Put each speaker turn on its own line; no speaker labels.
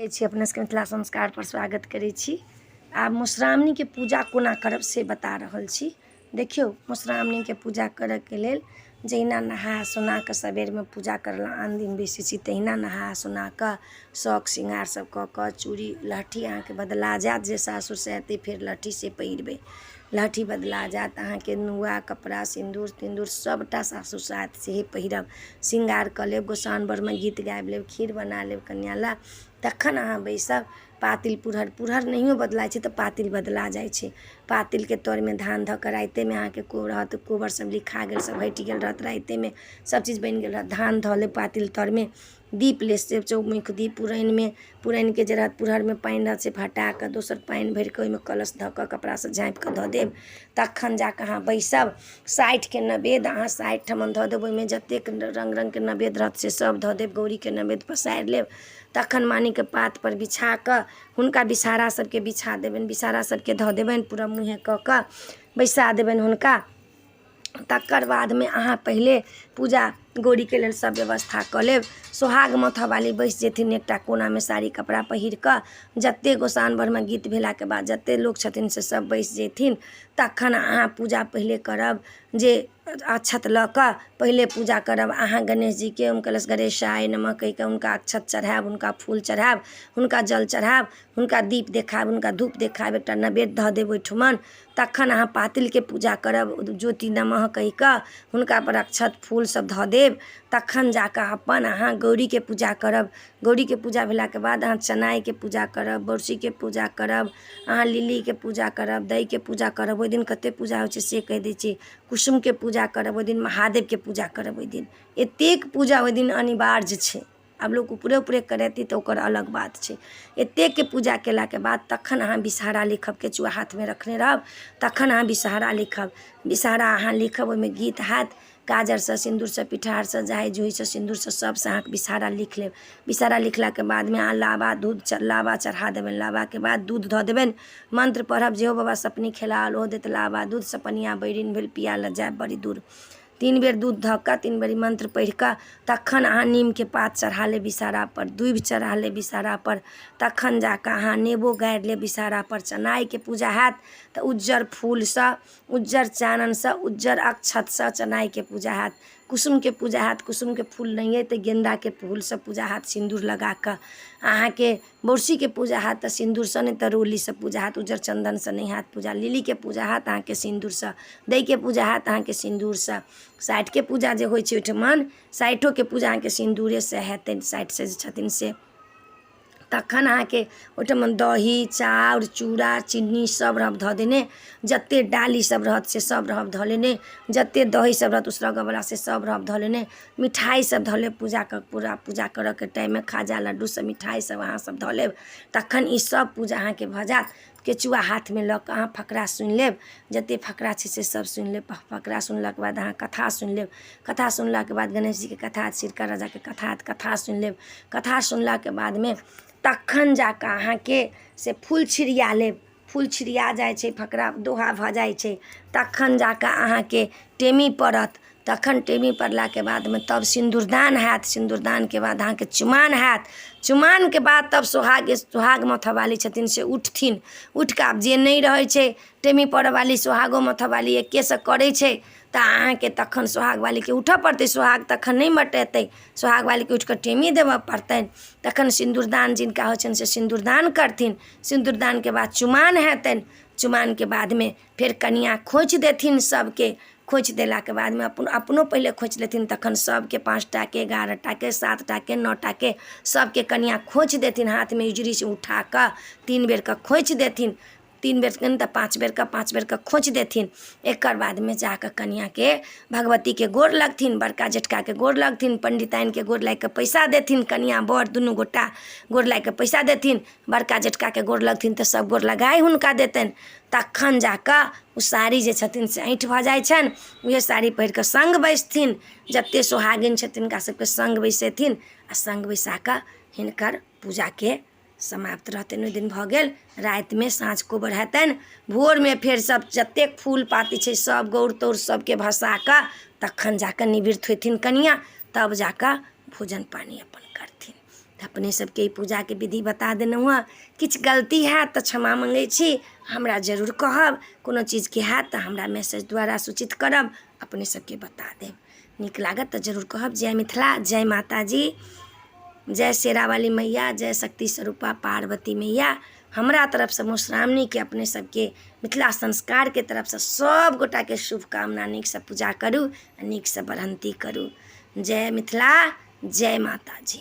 छी अपना सबके मिथिला संस्कारपर स्वागत करै छी। आब मधुश्रावणीके पूजा कोना करब से बता रहल छी। देखियौ, मधुश्रावणीके पूजा करऽके लेल जहिना नहा सोना कऽ सबेरमे पूजा करलहुँ, आन दिन बैसै छी तहिना नहा सोना कऽ शौक श्रृंगार सब कऽ कऽ चूड़ी लहठी अहाँके बदला जायत। जे सासुरसँ एतै फेर लहठी से पहिरबै, लहठी बदला जायत अहाँके, नुआ कपड़ा सिन्दूर तिन्दूर सभटा सासुरसँ आयत सेहे पहिरब। श्रृंगार कऽ लेब, गोसाउनि बरमे गीत गाबि लेब, खीर बना लेब कनिआँ लए, तखन अहाँ बैसब। पातिल पुरहर, पुरहर नहियो बदलाइ छै तऽ पातिल बदला जाइ छै। पातिलके तरमे धान धऽ कऽ रातिमे अहाँके को रहत, कोबर सब लिखा गेल, सब हटि गेल रहत, रातिमे सब चीज बनि गेल रहत। धान धऽ लेब पातिल तरमे, दीप लेसब चौमुख दीप। पुरैनमे पुरैनके जे रहत, पुरहरमे पानि रहत, से हटा कऽ दोसर पानि भरि कऽ ओहिमे कलश धऽ कऽ कपड़ासँ झाँपि कऽ धऽ देब। तखन जा कऽ अहाँ बैसब। 60के नवेद अहाँ 60 ठमन धऽ देब। ओहिमे जतेक रङ्ग रङ्गके नवेद रहत से सब धऽ देब। गौरीके नवेद पसारि लेब। तखन मानिके पातपर बिछा कऽ हुनका विषहारा सबके बिछा देबनि, विषहारा सबके धऽ देबनि, पूरा मुँहे कऽ कऽ बैसा देबनि हुनका। तकर बादमे अहाँ पहिले पूजा गौरीके लेल सब व्यवस्था कऽ लेब। सोहाग मथऽवाली बैस जेथिन एकटा कोनामे साड़ी कपड़ा पहिर कऽ। जते गोसाउनि बरमे गीत भेलाके बाद जते लोक छथिन से सब बैस जेथिन। तखन अहाँ पूजा पहिले करब जे अक्षत लऽ कऽ पहिले पूजा करब अहाँ गणेश जीके। ओम कलश गणेशाय नमः कहि कऽ हुनका अक्षत चढ़ायब, हुनका फूल चढ़ायब, हुनका जल चढ़ायब, हुनका दीप देखायब, हुनका धूप देखायब, एकटा नैवेद्य धऽ देब ओहिठुमन। तखन अहाँ पातिलके पूजा करब, ज्योति नमः कहि कऽ हुनका पर अक्षत फूल सब धऽ देब। तखन जा कऽ अपन अहाँ गौरीके पूजा करब। गौरीके पूजा भेलाके बाद अहाँ चनाइके पूजा करब, बरसीके पूजा करब, अहाँ लिलीके पूजा करब, दहीके पूजा करब। ओहि दिन कतेक पूजा होइ छै से कहि दै छी। कुसुमके पूजा करब ओहि दिन, महादेवके पूजा करब ओहि दिन। एतेक पूजा ओहि दिन अनिवार्य छै। आब लोक ऊपरे ऊपरे करेतै तऽ ओकर अलग बात छै। एतेकके पूजा केलाके बाद तखन अहाँ विषहरा लिखब। केचुआ हाथमे रखने रहब, तखन अहाँ विषहरा लिखब। विषहरा अहाँ लिखब, ओहिमे गीत हैत। काजरसँ, सिन्दूरसँ, पिठारसँ, जाइ जुहीसँ, सिन्दूरसँ, सभसँ अहाँके विषहरा लिख लेब। विषहरा लिखलाके बादमे अहाँ लाबा दूध, लाबा चढ़ा देबनि। लाबाके बाद दूध धऽ देबनि, मन्त्र पढ़ब जे हौ बाबा सपनी खेलाओल ओ देत लाबा दूध, सपनिया बैरिन भेल पिया लऽ जायब बड़ी दूर। तीन बेर दूध धऽ कऽ तीन बेर मन्त्र पढ़ि कऽ तखन अहाँ नीमके पात चढ़ा लेब विषहरापर, दूभि चढ़ा लेब विषहरापर। तखन जा कऽ अहाँ नेबो गाड़ि लेब विषहरापर। चनाइके पूजा हैत तऽ उज्जर फूलसँ, उज्जर चाननसँ, उज्जर अक्षतसँ चनाइके पूजा हैत। कुसुमके पूजा हैत, कुसुमके फूल नहि अइ तऽ गेन्दाके फूलसँ पूजा हैत सिन्दूर लगा कऽ। अहाँके बौसीके पूजा हैत तऽ सिन्दूरसँ, नहि तऽ रोलीसँ पूजा हैत, उज्जर चन्दनसँ नहि हैत पूजा। लिलीके पूजा हैत अहाँके सिन्दूरसँ, दैके पूजा हैत अहाँके सिन्दूरसँ। साठिके पूजा जे होइ छै ओहिठमन, साठिओके पूजा अहाँके सिन्दूरेसँ हेतनि, साठिसँ जे छथिन से। तखन अहाँके ओहिठमन दही चाउर चूड़ा चिन्नी सब रहब धऽ देने। जतेक डाली सब रहत से सब रहब धऽ लेने, जतेक दही सब रहत उसरगऽवला से सब रहब धऽ लेने, मिठाइ सब धऽ लेब। पूजाके पूरा पूजा करऽके टाइममे खाजा लड्डू सब मिठाइ सब अहाँ सब धऽ लेब। तखन ई सब पूजा अहाँके भऽ जायत। केचुआ हाथमे लऽ कऽ अहाँ फकरा सुनि लेब, जतेक फकरा छै से सब सुनि लेब। फकरा सुनलाके बाद अहाँ कथा सुनि लेब। कथा सुनलाके बाद गणेश जीके कथा, सिरका राजाके कथा, कथा सुनि लेब। कथा सुनलाके बादमे तखन जा कऽ अहाँके से फूल छिड़िया लेब। फूल छिड़िया जाइ छै, फकरा दोहा भऽ जाइ छै, तखन जा कऽ अहाँके टेमी पड़त। तखन टेमी पड़लाके बादमे तब सिन्दूरदान हैत। सिन्दूरदानके बाद अहाँके चुमाओन हैत। चुमाओनके बाद तब सोहाग, सोहाग मथऽवाली छथिन से उठथिन। उठि कऽ आब जे नहि रहै छै टेमी पड़ऽवाली, सोहागो मथऽवाली एक्केसँ करै छै, तऽ अहाँके तखन सोहागवालीके उठऽ पड़तै। सोहाग तखन नहि मटेतै, सोहागवालीके उठि कऽ टेमी देबऽ पड़तनि। तखन सिन्दूरदान जिनका होइ छनि से सिन्दूरदान करथिन। सिन्दूरदानके बाद चुमाओन हेतनि। चुमाओनके बादमे फेर कनिआँ खोँइछ देथिन सभके। खोँइछ देलाके बादमे अपन अपनो पहिले खोँइछ लेथिन, तखन सभके 5टाके, 11टाके, 7टाके, 9टाके सभके कनिआँ खोँइछ देथिन। हाथमे उजरीसँ उठा कऽ तीन बेरके खोँइछ देथिन। तीन बेरके नहि तऽ 5 बेरके, 5 बेरके खोँइछ देथिन। एकर बादमे जा कऽ कनिआँके भगवतीके गोर लगथिन, बड़का जेठकाके गोर लगथिन, पण्डिताइनके गोर लागि कऽ पैसा देथिन। कनिआँ बर दुनू गोटा गोर लागि कऽ पैसा देथिन। बड़का जेठकाके गोर लगथिन तऽ सब गोर लगाइ हुनका देतनि। तखन जा कऽ ओ साड़ी जे छथिन से ऐँठ भऽ जाइ छनि। उएह साड़ी पहिर कऽ सङ्ग बैसथिन। जतेक सोहागिन छथिन हुनका सबके सङ्ग बैसेथिन आ सङ्ग बैसा कऽ हिनकर पूजाके समाप्त रहतनि। ओहि दिन भऽ गेल। रातिमे साँझ कोबर हेतनि। भोरमे फेर सब जतेक फूल पाती छै सब गौर तौर सबके भसा कऽ तखन जा कऽ निवृत्त होथिन कनिआँ, तब जा कऽ भोजन पानि अपन करथिन। तऽ अपने सबके ई पूजाके विधि बता देलहुँ हँ। किछु गलती हैत तऽ क्षमा मङ्गै छी। हमरा जरूर कहब, कोनो चीजके हैत तऽ हमरा मैसेज द्वारा सूचित करब, अपने सबके बता देब। नीक लागत तऽ जरूर कहब। जय मिथिला, जय माताजी, जय शेरावाली मैया, जय शक्ति स्वरूपा पार्वती मैया। हमरा तरफसँ मधुश्रावणीके अपने सबके मिथिला संस्कारके तरफसँ सब गोटाके शुभकामना। नीकसँ पूजा करू आ नीकसँ बढ़न्ती करू। जय मिथिला, जय माताजी।